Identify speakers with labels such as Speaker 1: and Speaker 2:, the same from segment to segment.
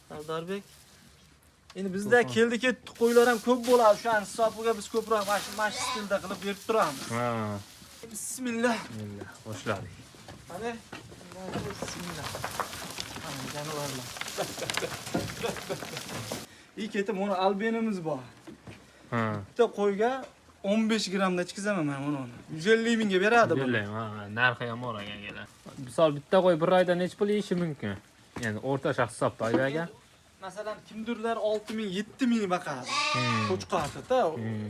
Speaker 1: Sardorbek. Endi bizda keldi ketdi qo'ylar ham ko'p bo'ladi. O'shani hisobiga biz ko'proq mana shu stilda qilib berib turamiz.
Speaker 2: Ha.
Speaker 1: Bismillah.
Speaker 2: Bismillah. Boshladik.
Speaker 1: Qani? Bismillah. Ana jonivorlar. İyi ketib uni albenimiz bor.
Speaker 2: Ha.
Speaker 1: Bitta qo'yga 15 grammda chiqazaman men uni. 150 mingga beradi buni.
Speaker 2: Bilmayman, ha, narxi ham bor ekan akalar. Misol bitta qo'y bir oyda necha pul yeyishi mumkin? Ya'ni o'rtacha hisobda Oybek aka.
Speaker 1: Masalan, kimdirlar 6000, 7000 boqadi. Qo'chqorda-da,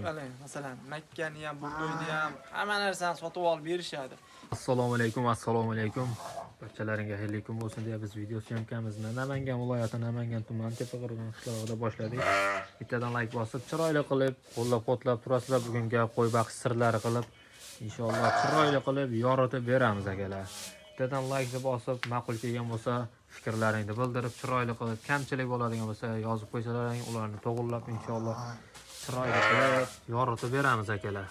Speaker 1: hali masalan, makkani ham, bug'doyni ham, hamma narsani sotib olib berishadi.
Speaker 2: Assalomu alaykum, assalomu alaykum. Barchalaringga xayrli kun bo'lsin deya biz video syomkamizni Namangan viloyati Namangan tumani Tepaqo'rg'on qishlog'ida boshladik. Bittadan like bosib, chiroyli qilib, qo'llab-quvvatlab turasizlar. Bugungi qo'y baqish sirlari qilib, inshaalloh chiroyli qilib yoritib beramiz akalar. Bittadan like bosib, ma'qul kelgan bo'lsa, fikrlaringni bildirib, chiroyli qilib, kamchilik bo'ladigan bo'lsa, yozib qo'ysalaring, ularni to'g'rilab inshaalloh chiroyli qilib yoritib beramiz akalar.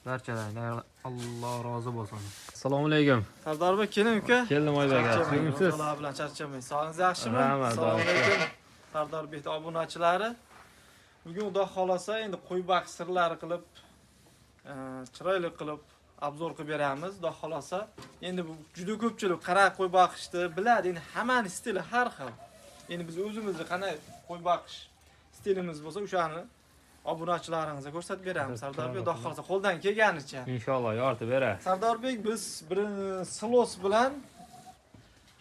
Speaker 2: Barchalaringdan Alloh rozi bo'lsin. Assalomu alaykum.
Speaker 1: Sardorbek, keling uka.
Speaker 2: Keldim Oybek aka.
Speaker 1: Charchamang,
Speaker 2: Suyumsiz.
Speaker 1: ro'zalar bilan charchamang. Sog'ingiz yaxshimi?
Speaker 2: Rahmat,
Speaker 1: Assalomu alaykum. Sardorbek obunachilari. Bugun Xudo xolasa endi qo'y baqish sirlari qilib, chiroyli qilib obzor qilib beramiz. Xudo xolasa. Endi bu juda ko'pchilik qara qo'y boqishni biladi. Endi hammani stili har xil. Endi biz o'zimizni qanday qo'y boqish stilimiz bo'lsa, o'shani obunachilarimizga ko'rsatib beramiz. Sardorbek, Xudo xolasa qo'ldan kelganicha.
Speaker 2: Inshaalloh yoritib beradi.
Speaker 1: Sardorbek, biz bir silos bilan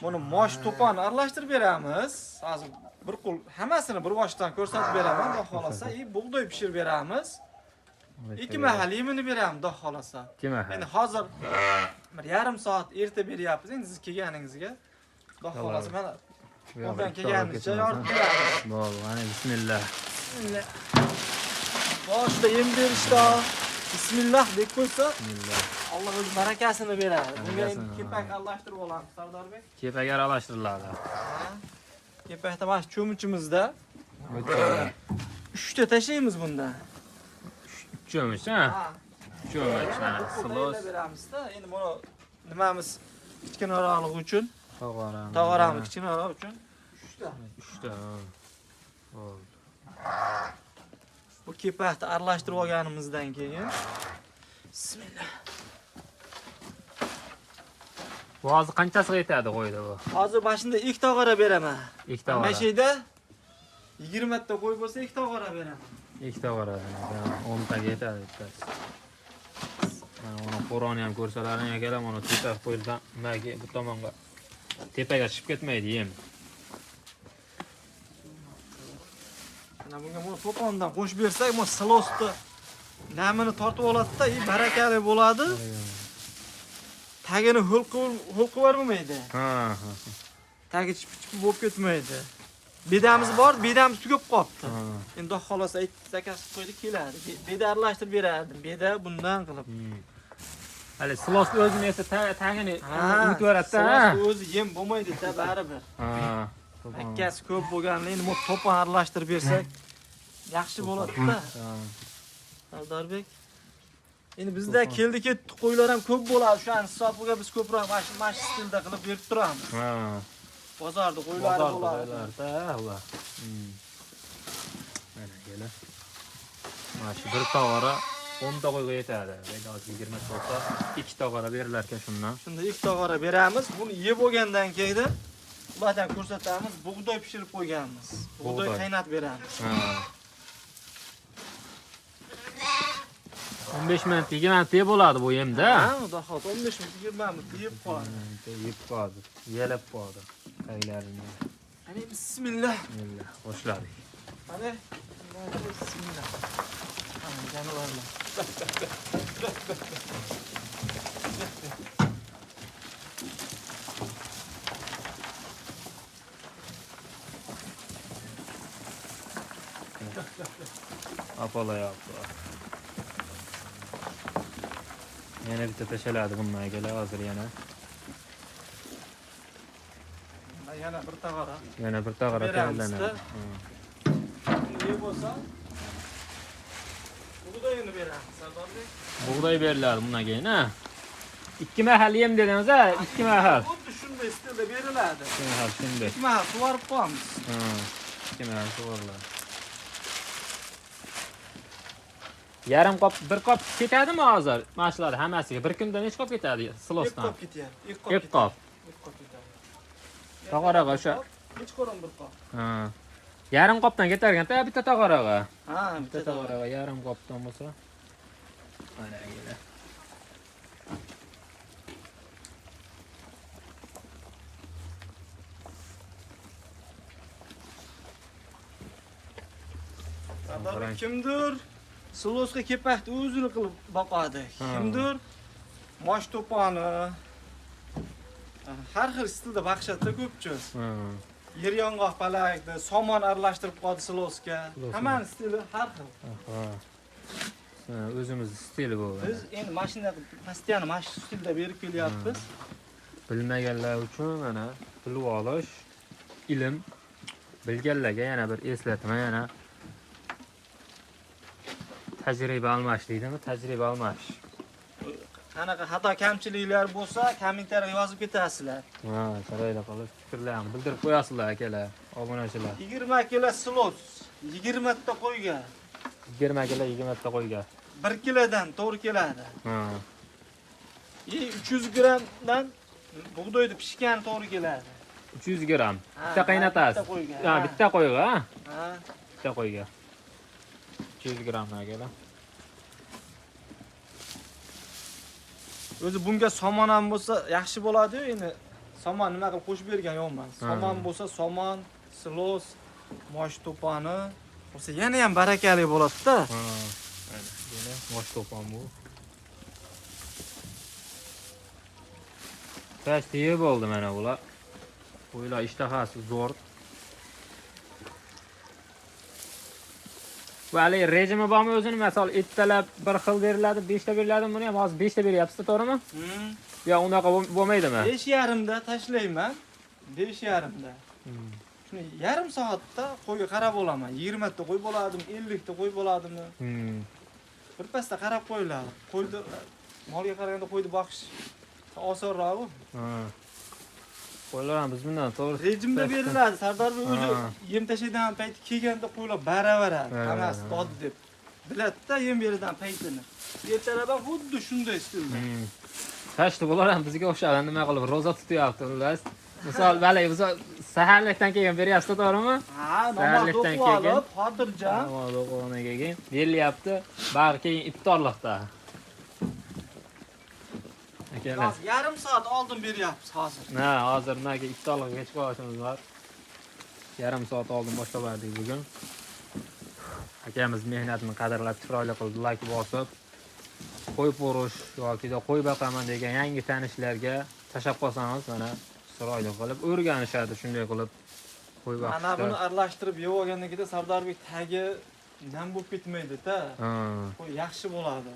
Speaker 1: buni mosh to'pon aralashtirib beramiz. Hozir bir qo'l hammasini bir boshdan ko'rsatib beraman, Xudo xolasa. И bug'doy pishirib beramiz. Ikki mahal yemini beramiz, Xudo xolasa.
Speaker 2: Ikki mahal.
Speaker 1: Endi hozir bir yarim soat erta beryapmiz. Endi siz kelganingizga Xudo xolasa mana qo'ldan kelganicha yoritib beramiz.
Speaker 2: Bo'ldi, mana bismillah.
Speaker 1: Bismillah. Boshida yem berishda bismillah deb qo'ysa,
Speaker 2: Bismillah.
Speaker 1: Alloh o'z barakasini beradi. Bunga endi
Speaker 2: Barakasini,
Speaker 1: kepak aralashtirib olamiz, Sardorbek.
Speaker 2: Kepak aralashtiriladi.
Speaker 1: Kepakda mana shu cho'michimizda 3 ta tashlaymiz bunda.
Speaker 2: Cho'mich, ha?
Speaker 1: Ha.
Speaker 2: Cho'mich, mana silos.
Speaker 1: Beramizda. Endi buni nimamiz kichkinaroqligi uchun,
Speaker 2: Tog'oramiz.
Speaker 1: tog'oramiz kichkinaroq uchun 3 ta.
Speaker 2: 3 ta. Bo'ldi.
Speaker 1: Bu kepakni aralashtirib olganimizdan keyin bismillah.
Speaker 2: Bu hozir qanchasiga yetadi qo'yda bu?
Speaker 1: Hozir boshida 2 tog'ora beraman.
Speaker 2: 2 tog'ora.
Speaker 1: Mana shu yerda 20 ta qo'y bo'lsa 2 tog'ora beraman.
Speaker 2: 2 tog'ora. 10 taga yetadi bittasi. Mana uni qo'roni ham ko'rsalaring akalar, mana tepa qo'yilgan nimaga bu tomonga tepaga tushib ketmaydi yem.
Speaker 1: Mana bunga buni to'pondan qo'shib bersak, bu silosni namini tortib oladi-da, i barakali bo'ladi. Tagini ho'l qilib yubormaydi.
Speaker 2: Ha, ha.
Speaker 1: Tagi chipi-chipi bo'lib ketmaydi. Bedamiz bor, bedamiz tugab qolibdi.
Speaker 2: Ha.
Speaker 1: Endi Xudo xolasa zakaz qilib qo'ydi, keladi. Beda aralashtirib berardim. Beda bundan qilib.
Speaker 2: Hali silosni o'zini esa tagini yutib yuboradi-da.
Speaker 1: Silosni o'zi yem bo'lmaydi-da baribir.
Speaker 2: Ha.
Speaker 1: Makkasi ko'p bo'lganini endi bu to'pon aralashtirib bersak yaxshi bo'ladi-da. Sardorbek. Endi bizda keldi ketdi qo'ylar ham ko'p bo'ladi. O'shani hisobiga biz ko'proq mana shu stilda qilib berib turamiz.
Speaker 2: Ha.
Speaker 1: Bozorda qo'ylari
Speaker 2: Bozorda
Speaker 1: bo'ladi.
Speaker 2: qo'ylar-da, ular. Mana kelar. Mana shu bir tog'ora 10 ta qo'yga yetadi. Endi hozir 20 ta bo'lsa, 2 tog'ora berilar ekan shundan.
Speaker 1: Shunda 2 tog'ora beramiz. Buni yeb bo'lgandan keyin ulardan ko'rsatamiz. Bug'doy pishirib qo'yganmiz. Bug'doy qaynatib beramiz.
Speaker 2: Ha. 15 minut, 20 minut yeb bo'ladi bu yemda.
Speaker 1: Ha, Xudo xohlasa 15 minut, 20 minut yeb qoladi.
Speaker 2: Yeb qoldi. Yelib qoldi. Taglarini.
Speaker 1: Qani bismillah.
Speaker 2: Bismillah. Boshladik.
Speaker 1: Qani bismillah. Ana jonivorlar.
Speaker 2: Apalayapti. Yana bitta tashaladi bundan akalar hozir yana.
Speaker 1: Yana bir tog'ora.
Speaker 2: Yana bir tog'ora tayyorlanadi.
Speaker 1: Yeb bo'lsa bug'doyini beramiz, Sardorbek.
Speaker 2: Bug'doy beriladi bundan keyin, ha? 2 mahal yem dediniz ha? 2 mahal.
Speaker 1: Xuddi shunday stilda beriladi.
Speaker 2: 2 mahal shunday.
Speaker 1: 2 mahal sug'orib qo'yamiz.
Speaker 2: Ha. 2 mahal sug'oriladi. Yarim qop, bir qop ketadimi hozir? Mana shular hammasiga bir kunda necha qop ketadi
Speaker 1: 2
Speaker 2: silosdan?
Speaker 1: qop ketyapti. 2 qop.
Speaker 2: 2 qop.
Speaker 1: 2 qop ketadi.
Speaker 2: Tog'oraga o'sha.
Speaker 1: Kechqurun bir qop.
Speaker 2: Ha. Yarim qopdan ketarkan-da bitta tog'oraga.
Speaker 1: Ha,
Speaker 2: Bitta tog'oraga yarim qopdan bo'lsa. Mana akalar.
Speaker 1: Sardor kimdir silosga kepakni o'zini qilib boqadi. Kimdir mosh to'poni har xil stilda baqishadi ko'pchilik. Yer yong'oq palakni, somon aralashtirib qo'yadi silosga. Hammani stili har xil.
Speaker 2: Ha. O'zimiz stili bu.
Speaker 1: Biz endi mashina постоянно mana shu stilda berib kelyapmiz.
Speaker 2: Bilmaganlar uchun mana bilib olish ilm, bilganlarga yana bir eslatma, yana tajriba almash deydimi? Tajriba almash.
Speaker 1: Qanaqa xato kamchiliklar bo'lsa, kommentariyaga yozib ketasizlar.
Speaker 2: Ha, chiroyli qilib fikrlarni bildirib qo'yasizlar akalar, obunachilar.
Speaker 1: 20 kilo silos, 20 ta qo'yga.
Speaker 2: 20 kilo 20 ta qo'yga.
Speaker 1: 1 kilodan to'g'ri keladi.
Speaker 2: Ha.
Speaker 1: 300 grammdan bug'doyni pishgani to'g'ri keladi.
Speaker 2: 300 gramm. Bitta qaynatasiz.
Speaker 1: Bitta qo'yga.
Speaker 2: Ha, bitta qo'yga, ha?
Speaker 1: Ha.
Speaker 2: Bitta qo'yga. 300 gramm akalar.
Speaker 1: O'zi bunga somon ham bo'lsa yaxshi bo'ladi-yu, endi somon nima qilib qo'shib bergan yo'qman. Somon bo'lsa somon, silos, mosh to'poni bo'lsa yana ham barakali bo'ladi-da.
Speaker 2: Ha. Mana mosh to'pon bu. Pastga bo'ldi mana bular. Qo'ylar ishtahasi zo'r. Bu hali rejimi bormi o'zini? Misol ertalab bir xil beriladi, 5 ta beriladi, buni ham hozir 5 ta beryapsiz, to'g'rimi? Yo unaqa bo'lmaydimi?
Speaker 1: 5:30da tashlayman. 5:30da. Shuni yarim soatda qo'yga qarab olaman. 20 ta qo'y bo'ladimi, 50 ta qo'y bo'ladimi? Bir pasda qarab qo'yiladi. Qo'yni molga qaraganda qo'yni boqish osonroq.
Speaker 2: Ha. Qo'ylar ham biz bundan to'g'ri.
Speaker 1: Rejimda beriladi. Sardorbek o'zi yem tashlaydigan payti kelganda qo'ylar baravar, hammasi dod deb biladi-da yem beradigan paytini. Ertalab ham xuddi shunday stilda.
Speaker 2: Tashdi bular ham bizga o'xshadi, nima qilib roza tutyapti ular. Misol bali, misol saharlikdan keyin beryapsiz, to'g'rimi?
Speaker 1: Ha, namoz o'qib olib, xotirjam.
Speaker 2: Namoz o'qigandan keyin berilyapti, bag'i keyin iftorliqda. Akalar.
Speaker 1: Yarim soat oldin beryapmiz hozir.
Speaker 2: Ha, hozir nimaga iftorliqqa kech qolishimiz bor. Yarim soat oldin boshlab berdik bugun. Akamiz mehnatini qadrlab chiroyli qildi, like bosib, qo'y po'rish yoki qo'y boqaman degan yangi tanishlarga tashlab qolsangiz, mana chiroyli qilib o'rganishadi shunday qilib qo'y boqishda.
Speaker 1: Mana buni aralashtirib yeb olgandan keyin Sardorbek tagi nam bo'lib ketmaydi-da. Qo'y yaxshi bo'ladi.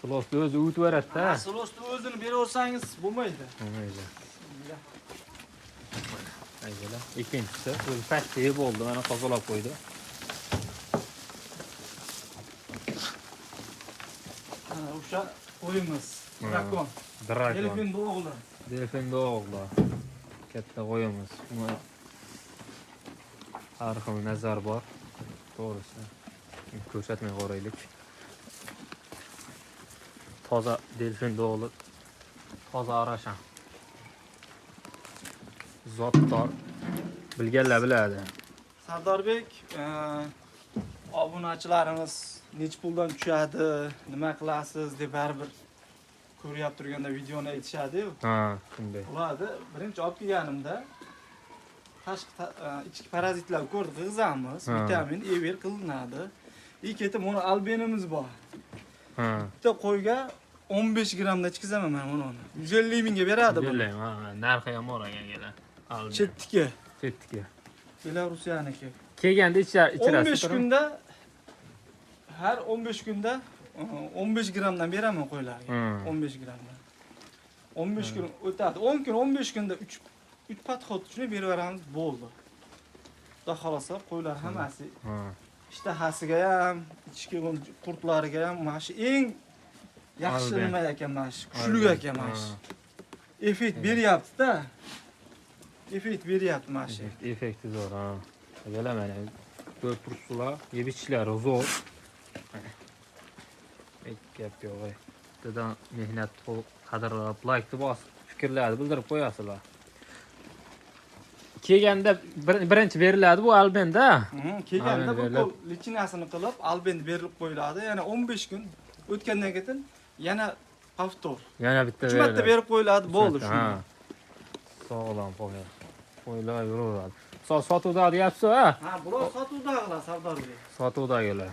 Speaker 2: Silosni o'zi o'tib beradi-da.
Speaker 1: Silosni o'zini beraversangiz bo'lmaydi.
Speaker 2: Bo'lmaydi. Ayzalar. Ikkinchisi o'zi pastga yeb bo'ldi, mana tozalab qo'ydi.
Speaker 1: Mana o'sha qo'yimiz, drakon.
Speaker 2: Drakon.
Speaker 1: Delfinni o'g'li.
Speaker 2: Delfinni o'g'li. Katta qo'yimiz. Buni har xil nazar bor. To'g'risi ko'rsatmay qo'yaylik. Toza delfinni o'g'li. Toza arashan. Zotdor. Bilganlar biladi.
Speaker 1: Sardorbek, obunachilarimiz nech puldan tushadi, nima qilasiz deb baribir ko'ryapti turganda videoni aytishadi-yu.
Speaker 2: Ha, shunday.
Speaker 1: Ularni birinchi olib kelganimda tashqi ichki parazitlar ko'rdik, g'izamiz, vitamin E qilinadi. İyi ketib buni albenimiz bor. Bitta qo'yga 15 grammdan chiqazaman men buni. 150 mingga beradi buni.
Speaker 2: 150, ha, narxi ham bor ekan kelar. Alben.
Speaker 1: Chetniki.
Speaker 2: Chetniki.
Speaker 1: Belarusyaniki.
Speaker 2: Kelganda ichirasiz.
Speaker 1: 15 kunda har 15 kunda 15 grammdan beraman qo'ylarga. 15 grammdan. 15 kun o'tadi. 10 kun 15 kunda 3 podxod shuni berib beramiz, bo'ldi. Xudo xolasa qo'ylar hammasi ishtahasiga ham, ichki qurtlariga ham mana shu eng Yaxshi
Speaker 2: Alben.
Speaker 1: nima ekan mana shu. Kuchli ekan mana shu. Effekt beryapti-da. Effekt beryapti mana shu.
Speaker 2: Effekti zo'r, ha. Akalar mana ko'rib turibsizlar, yeb ichishlari zo'r. Hech gap yo'q. Ey. Bittadan mehnat qadrlab, laykni bosib, fikrlarni bildirib qo'yasizlar. Kelganda birinchi beriladi bu Albenda.
Speaker 1: Kelganda
Speaker 2: Alben
Speaker 1: bu
Speaker 2: berilib.
Speaker 1: qo'l lichinasini qilib, Alben berilib qo'yiladi. Yana 15 kun o'tgandan keyin yana повтор.
Speaker 2: Yana bitta
Speaker 1: 3 marta berib qo'yiladi, bo'ldi
Speaker 2: Uch
Speaker 1: shu.
Speaker 2: marta, ha. Sog'lom qo'ylar. Qo'ylar yuraveradi. Sotuvda deyapsiz, ha?
Speaker 1: Ha, bular sotuvdagilar, Sardarbek.
Speaker 2: Sotuvdagilar.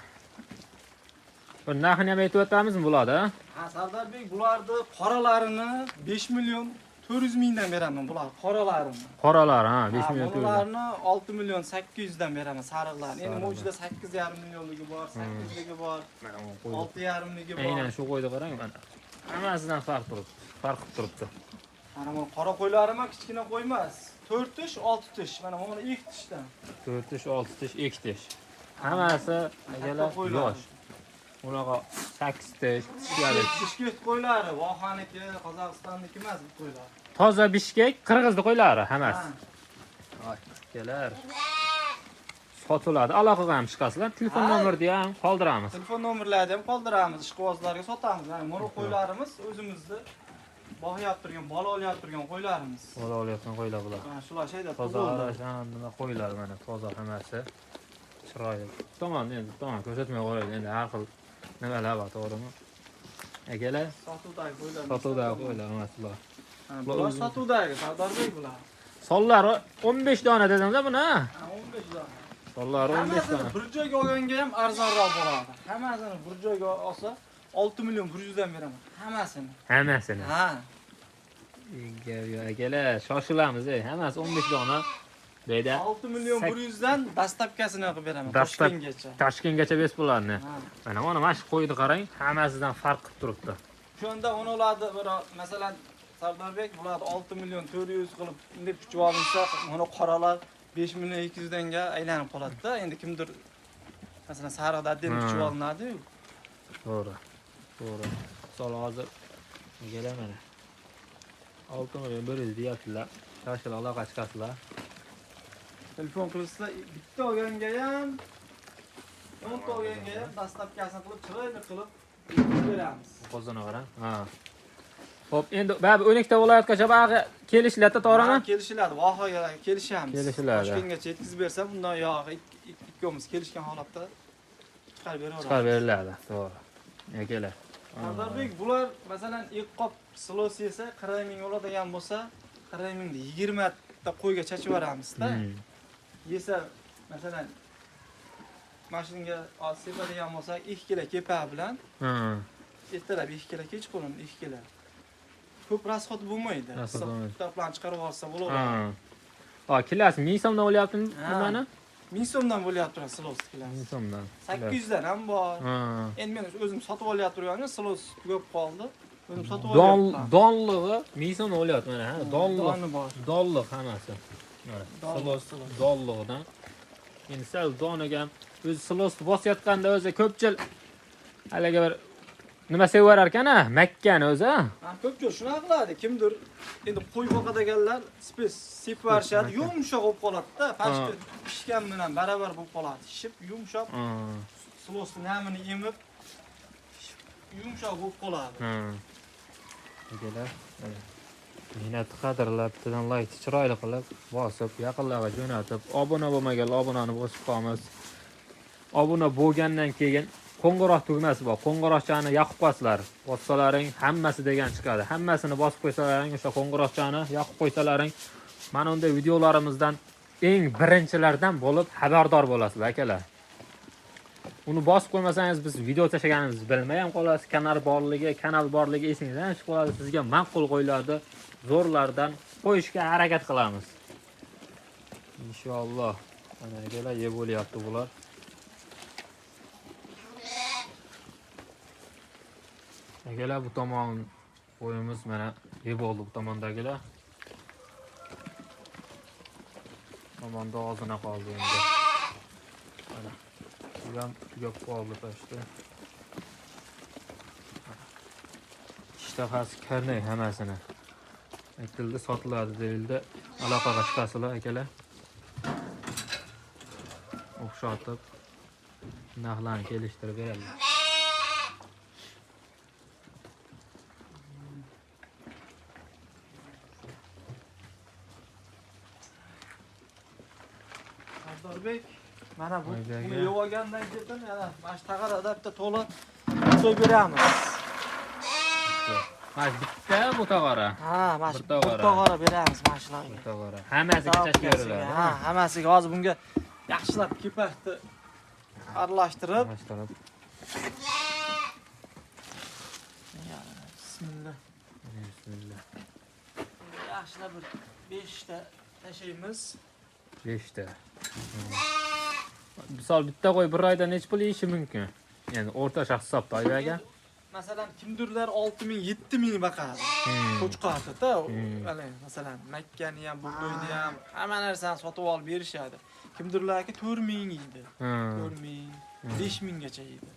Speaker 2: Bir narxini ham aytib o'tamizmi bularda?
Speaker 1: Ha, Sardarbek, bularni qoralarini 5 million 400 mingdan beraman bular qoralarini.
Speaker 2: Qoralar, ha, 5
Speaker 1: Ha,
Speaker 2: million 400.
Speaker 1: bularni 6 million 800 dan beraman sariqlarni. Endi
Speaker 2: Sariqlar.
Speaker 1: mo'jida 8,5 millionligi bor, 8ligi bor,
Speaker 2: Mana bu qo'yni.
Speaker 1: 6,5ligi bor.
Speaker 2: Aynan shu qo'yni qarang mana. Hammasidan farq turibdi. Farq qilib turibdi.
Speaker 1: Mana bu qora qo'ylarim ham kichkina qo'y emas. 4 tish, 6 tish. Mana buni 2 tishdan.
Speaker 2: 4 tish, 6 tish, 2 tish. Hammasi akalar
Speaker 1: qo'ylar.
Speaker 2: yosh. Unaqa 8 tish, tishlari.
Speaker 1: Bishkek qo'ylari, Vohaniki, Qozog'istonniki emas bu qo'ylar.
Speaker 2: Toza Bishkek, Qirg'izni qo'ylari hammasi.
Speaker 1: Ha.
Speaker 2: Akalar. Sotiladi. Aloqaga ham chiqasizlar. Telefon
Speaker 1: Ha.
Speaker 2: nomerini ham qoldiramiz.
Speaker 1: Telefon nomerlarini ham qoldiramiz, ishqibozlarga sotamiz. Mana buni qo'ylarimiz o'zimizni boqyap turgan, bola olyap turgan qo'ylarimiz.
Speaker 2: Bola olayotgan qo'ylar bular.
Speaker 1: Mana shular shayda
Speaker 2: Toza
Speaker 1: tug'ildi.
Speaker 2: arashan nima qo'ylar mana toza hammasi. Chiroyli. Tomon endi tomon ko'rsatmay qo'yaylik. Endi har xil nimalar bor, to'g'rimi? Akalar,
Speaker 1: Sotuvdagi qo'ylar.
Speaker 2: sotuvdagi qo'ylar hammasi bular.
Speaker 1: Ha, bular sotuvdagi, Sardarbek bular.
Speaker 2: Sonlari 15 dona dedingiz buni, ha?
Speaker 1: Ha, 15 dona.
Speaker 2: Sonlari 15
Speaker 1: Hammasini
Speaker 2: dona.
Speaker 1: bir joyga olganga ham arzonroq bo'ladi. Hammasini bir joyga olsa 6 million 100 dan beraman. Hammasini.
Speaker 2: Hammasini.
Speaker 1: Ha.
Speaker 2: Akalar, shoshilamiz, ey. Hammasi 15 dona. Bu yerda
Speaker 1: 6 million 100 dan dastavkasini qilib beraman Toshkentgacha.
Speaker 2: Toshkentgacha bes bularni.
Speaker 1: Ha.
Speaker 2: Mana mana shu qo'yni qarang, hammasidan farq qilib turibdi.
Speaker 1: Shunda uni ularni bir masalan Sardarbek bularni 6 million 400 qilib deb pichib olinsa, uni qoralar 5 million 200 danga aylanib qoladi-da. Endi kimdir masalan sariqda deb pichib olinadi-yu.
Speaker 2: To'g'ri. To'g'ri. Misol hozir kelar mana. 6 million 100 deyaptilar. Shoshil aloqa chiqasizlar.
Speaker 1: Telefon qilsa bitta olganga ham 10 ta olganga ham dastavkasini qilib chiroyli qilib beramiz.
Speaker 2: Qo'zini qarang. Ha. Xo'p, endi baribir 12 ta viloyatgacha bag'i kelishiladi, to'g'rimi?
Speaker 1: Ha, kelishiladi, vohaga kelishamiz.
Speaker 2: Kelishiladi.
Speaker 1: Toshkentgacha yetkazib bersa, bundan yog'i ikkovimiz kelishgan holatda chiqarib beraveramiz.
Speaker 2: Chiqarib beriladi, to'g'ri. Akalar.
Speaker 1: Sardarbek, bular masalan 2 qop silos yesa 40 ming oladigan bo'lsa, 40 mingni 20 ta qo'yga chachib yuboramizda. Yesa masalan mashinga sepadigan bo'lsak 2 kilo kepa bilan ertalab 2 kilo, kechqurun 2 kilo. Ko'p rasxod bo'lmaydi.
Speaker 2: Rasxod bo'lmaydi.
Speaker 1: Kitoblarni chiqarib olsa bo'ladi.
Speaker 2: Ha. Kilasi 1000 so'mdan bo'lyaptimi nimani?
Speaker 1: 1000 so'mdan bo'lyapti silos kilasi.
Speaker 2: 1000 so'mdan.
Speaker 1: 800 dan ham bor. Endi men o'zim sotib olyapti turganim silos tugab qoldi. O'zim sotib olyapman.
Speaker 2: Donlig'i 1000 so'mdan bo'lyapti mana, ha. Donliq.
Speaker 1: Doni bor.
Speaker 2: Donliq hammasi. Mana silos donlig'idan. Endi sal doniga ham o'zi silosni bosayotganda o'zi ko'pchil haligi bir nima sevarar ekan, ha, makkani o'zi, ha.
Speaker 1: Ha, ko'pchilik shunaqa qiladi. Kimdir endi qo'y boqadiganlar spes sepib yuborishadi, yumshoq bo'lib qoladi-da, pashka pishgan bilan baravar bo'lib qoladi. Shishib yumshoq silosni namini emib yumshoq bo'lib qoladi.
Speaker 2: Akalar, mehnatni qadrlab, bittadan like chiroyli qilib bosib, yaqinlarga jo'natib, obuna bo'lmaganlar obunani bosib qo'yamiz. Obuna bo'lgandan keyin qo'ng'iroq tugmasi bor. Qo'ng'iroqchani yoqib qo'yasizlar. Bossalaring hammasi degan chiqadi. Hammasini bosib qo'ysalaring, o'sha qo'ng'iroqchani yoqib qo'ysalaring, mana unday videolarimizdan eng birinchilardan bo'lib xabardor bo'lasizlar, akalar. Uni bosib qo'ymasangiz biz video tashlaganimizni bilmay ham qolasiz. Kanal borligi esingizdan chiqib qoladi. Sizga ma'qul qo'ylarni zo'rlardan qo'yishga harakat qilamiz. Inshaalloh. Mana akalar yeb bo'lyapti bular. Akalar bu tomon qo'yimiz mana yeb bo'ldi bu tomondagilar. Tomonda ozgina qoldi endi. Mana bu ham tugab qoldi pashta. Ishtahasi karnay hammasini. Aytildi, sotiladi deyildi. Aloqaga chiqasizlar akalar. O'xshatib narxlarni kelishtirib beradilar.
Speaker 1: Sardorbek, mana bu
Speaker 2: Oybek
Speaker 1: buni
Speaker 2: aka.
Speaker 1: yeb olgandan keyin yana mana shu tag'arada bitta to'la so'y beramiz.
Speaker 2: Mana bitta bu tog'ora.
Speaker 1: Ha, mana shu
Speaker 2: Bir tog'ora.
Speaker 1: bir tog'ora beramiz mana shularga.
Speaker 2: Bu tog'ora. Hammasiga chashka beriladi.
Speaker 1: Ha, hammasiga hozir bunga yaxshilab kepakni aralashtirib.
Speaker 2: Aralashtirib.
Speaker 1: Ya, bismillah.
Speaker 2: Bismillah.
Speaker 1: Yaxshilab bir 5 ta tashlaymiz.
Speaker 2: 5 ta. Misol bitta qo'y bir oyda necha pul yeyishi mumkin? Ya'ni o'rtacha hisobda Oybek aka.
Speaker 1: Masalan, kimdirlar 6000, 7000 boqadi. Qo'chqorda-da, hali masalan, makkani ham, bug'doyni ham, hamma narsani sotib olib berishadi. Kimdirlarki 4000 yeydi. 4000, 5000 gacha yeydi.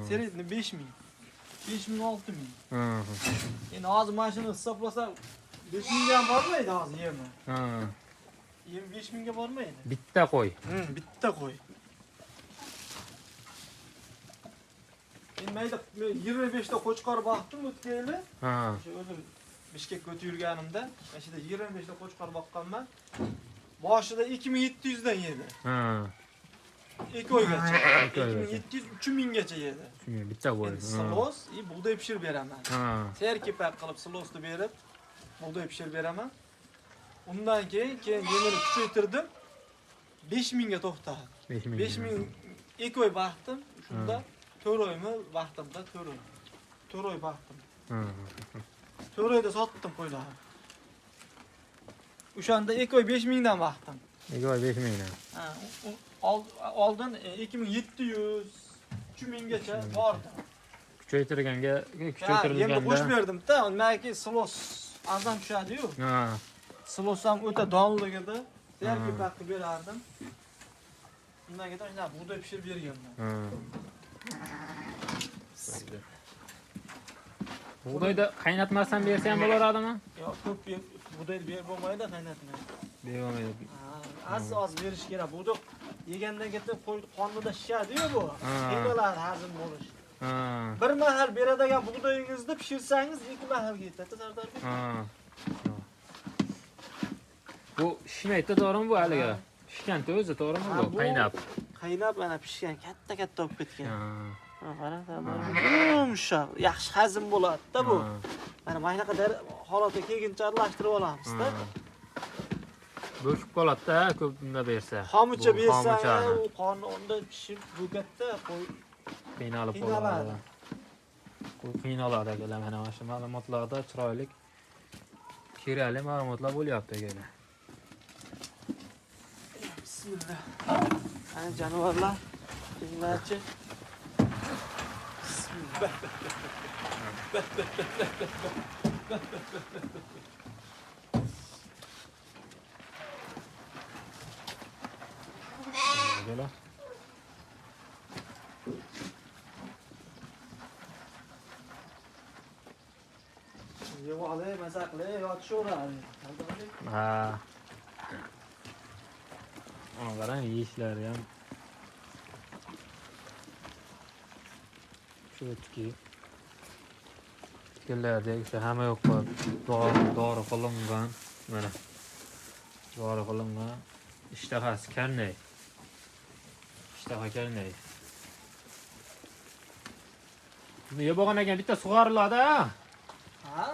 Speaker 1: Seredni 5000. 5000, 6000. Endi hozir mana shuni hisoblasa 5000 ga ham bormaydi hozir yemi. Yem 5000 ga bormaydi.
Speaker 2: Bitta qo'y.
Speaker 1: Bitta qo'y. Endi mayda men 25 ta qo'chqor boqdim o'tgan yili. O'sha o'zim Bishkekka o'tib yurganimda, mana shu yerda 25 ta qo'chqor boqqanman. Boshida 2700 dan yedi. 2 oygacha.
Speaker 2: 2 oygacha.
Speaker 1: 2700, 3000 gacha yedi.
Speaker 2: 3000 bitta qo'y.
Speaker 1: Endi silos, bug'doy pishirib beraman. Serkepak qilib silosni berib, bug'doy pishirib beraman. Undan keyin yemini kuchaytirdim. 5000 ga to'xtadi.
Speaker 2: 5000.
Speaker 1: 5000 2 oy baxtim. Shunda 4 oymi baxtimda 4 oy. 4 oy baxtim. 4 oyda sotdim qo'ylarni. O'shanda 2 oy 5000 dan baxtim.
Speaker 2: 2 oy 5000 dan.
Speaker 1: Ha, oldin 2700, 3000 gacha bordi.
Speaker 2: Kuchaytirganga,
Speaker 1: Yemni
Speaker 2: kuchaytirilganda.
Speaker 1: qo'shib berdim-da, nimaki silos arzon tushadi-yu. Silos ham o'ta donligida serkepak qilib berardim. Undan keyin shunaqa bug'doy pishirib berganman.
Speaker 2: Bug'doyda qaynatmasdan bersa ham bo'laradimi?
Speaker 1: Yo'q, ko'p bug'doy berib bo'lmaydi, qaynatmay.
Speaker 2: Berolmaydi.
Speaker 1: Az-oz berish kerak. Bug'doy yegandan keyin qo'y qornida shishadi-yu bu. Qiynaladi hazm bo'lish. Bir mahal beradigan bug'doyingizni pishirsangiz 2 mahalga yetadi, Sardorbek.
Speaker 2: Bu pishmaydi, to'g'rimi bu haligi? Pishganda o'zi, to'g'rimi bu? Qaynab.
Speaker 1: Qaynab mana pishgan, katta-katta bo'lib ketgan. Qarang, Sardorbek. Yumshoq, yaxshi hazm bo'ladi-da bu. Mana shunaqa holatga kelguncha aralashtirib olamiz-da.
Speaker 2: Bo'kib qoladi-da, ko'p bunda bersa.
Speaker 1: Xomucha bersa,
Speaker 2: xomuchani.
Speaker 1: u qorni unda pishib bo'katda, qo'y
Speaker 2: qiynalib qoladi. Qo'y qiynaladi akalar. Mana shu ma'lumotlarda chiroyli, kerakli ma'lumotlar bo'lyapti akalar.
Speaker 1: Bismillah. Ana jonivorlar, kelinglarchi. Bismillah.
Speaker 2: Akalar.
Speaker 1: Yeb olay, maza qilay, yotishaveradi.
Speaker 2: Ha. Ona qarang, yeyishlari ham cho'tki. Tikanlardek o'sha hamma yoqqa dori qilingan. Mana. Dori qilingan. Ishtahasi karnay. Ishtaha karnay. Buni yeb olgan ekan bitta sug'oriladi, ha?
Speaker 1: Ha?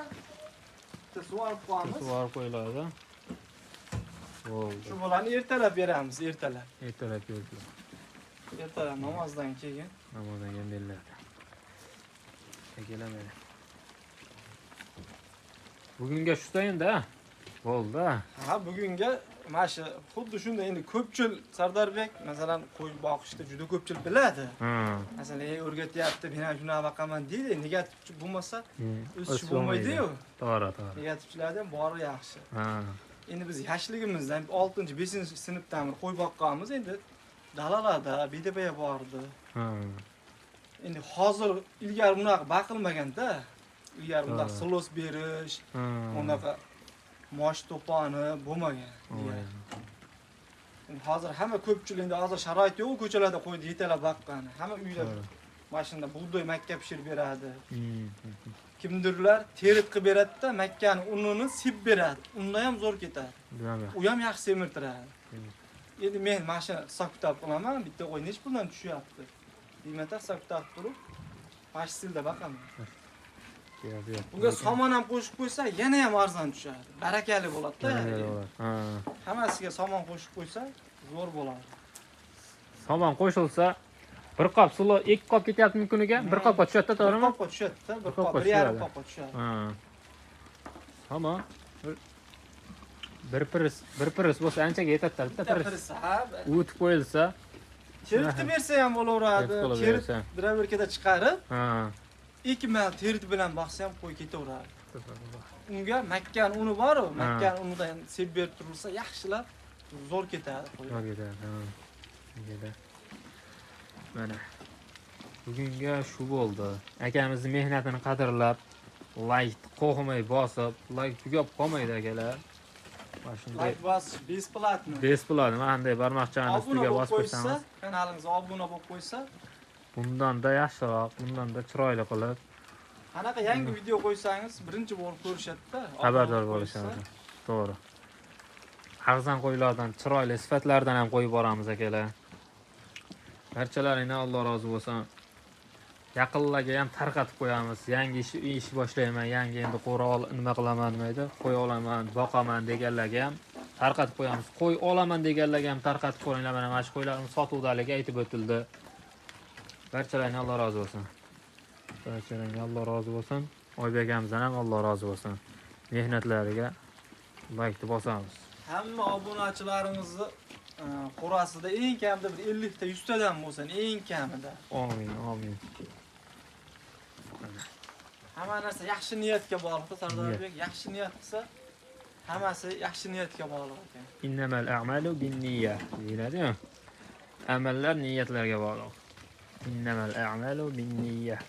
Speaker 1: Bitta sug'orib qo'yamiz.
Speaker 2: Sug'orib qo'yiladi. Bo'ldi.
Speaker 1: Shu bolani ertalab beramiz, ertalab.
Speaker 2: Ertalab beradi.
Speaker 1: Ertalab namozdan keyin.
Speaker 2: Namozdan keyin beriladi. Akalar. Bugunga shuda endi, ha? Bo'ldi.
Speaker 1: Ha, bugunga mana shu xuddi shunday endi ko'pchil Sardarbek, masalan, qo'y boqishda juda ko'pchil biladi. Masalan, o'rgatyapti, men ham shunaqa boqaman deydi, negativchi bo'lmasa o'sish bo'lmaydi-yu.
Speaker 2: To'g'ri, to'g'ri.
Speaker 1: Negativchilardan ham bori yaxshi. Endi biz yoshligimizdan 6-5-sinfdan bir qo'y boqqanmiz, endi dalalarda, bedabaga bordi. Endi hozir ilgari bunaqa baqilmaganda. Ilgari bundoq silos berish, unaqa mosh to'poni bo'lmagan. Hozir hamma ko'pchilik endi hozir sharoit yo'q, ko'chalarda qo'ydi yetalab boqqani. Hamma uyda mashina bug'doy makka pishirib beradi. Kimdirlar terit qilib beradi-da, makkani unini sep beradi. Unda ham zo'r ketadi. U ham yaxshi semirtiradi. Endi men mana shu hisob kitob qilaman, bitta qo'y necha puldan tushyapti. Deymanda hisob kitob turib, mana shu stilda boqaman. Bunga somon ham qo'shib qo'ysa, yana ham arzon tushadi. Barakali bo'ladi-da. Hammasiga somon qo'shib qo'ysa, zo'r bo'ladi.
Speaker 2: Somon qo'shilsa, bir qop silo, 2 qop ketyapti kuniga, bir qopga tushadi-da, to'g'rimi?
Speaker 1: Bir qopga tushadi-da, bir qop, 1,5 qopga tushadi.
Speaker 2: Somon bir piris bo'lsa anchaga yetadi-da, bitta piris. O'tib qo'yilsa,
Speaker 1: teritib bersa ham bo'laveradi. Terit draverkada chiqarib, 2 mal terit bilan boqsa ham qo'y ketaveradi. Unga makkani uni bor-u, makkani unidan sep berib turilsa, yaxshilab zo'r ketadi qo'y.
Speaker 2: Zo'r ketadi. Mana bugunga shu bo'ldi. Akamizning mehnatini qadrlab, like qo'ymay bosib, like tugab qolmaydi akalar. Mana shunday
Speaker 1: like bosish besplatno.
Speaker 2: Besplatno, mana bunday barmoqchani ustiga bosib qo'ysangiz,
Speaker 1: kanalingizga obuna bo'lib qo'ysa,
Speaker 2: bundan-da yaxshiroq, bundan-da chiroyli qilib
Speaker 1: qanaqa yangi video qo'ysangiz, birinchi bo'lib ko'rishadi-da,
Speaker 2: xabardor bo'lishadi. To'g'ri. Arzon qo'ylardan, chiroyli sifatlardan ham qo'yib boramiz akalar. Barchalaringdan Alloh rozi bo'lsin. Yaqinlarga ham tarqatib qo'yamiz. Yangi ish boshlayman, yangi endi qo'ra nima qilaman demaydi, qo'y olaman, boqaman deganlarga ham tarqatib qo'yamiz. Qo'y olaman deganlarga ham tarqatib qo'yinglar. Mana shu qo'ylarimiz sotuvdaligi aytib o'tildi. Barchalaringdan Alloh rozi bo'lsin. Barchalaringdan Alloh rozi bo'lsin. Oybek akamizdan ham Alloh rozi bo'lsin. Mehnatlariga like bosamiz.
Speaker 1: Hamma obunachilarimizni qo'rasida eng kamida bir 50 ta 100 tadan bo'lsin, eng kamida.
Speaker 2: Amin, amin.
Speaker 1: Hamma narsa yaxshi niyatga bog'liq, Sardorbek, yaxshi niyat qilsa, hammasi yaxshi niyatga bog'liq ekan.
Speaker 2: Innamal a'malu binniyat deyiladi-ku. Amallar niyatlarga bog'liq. Innamal a'malu binniyat.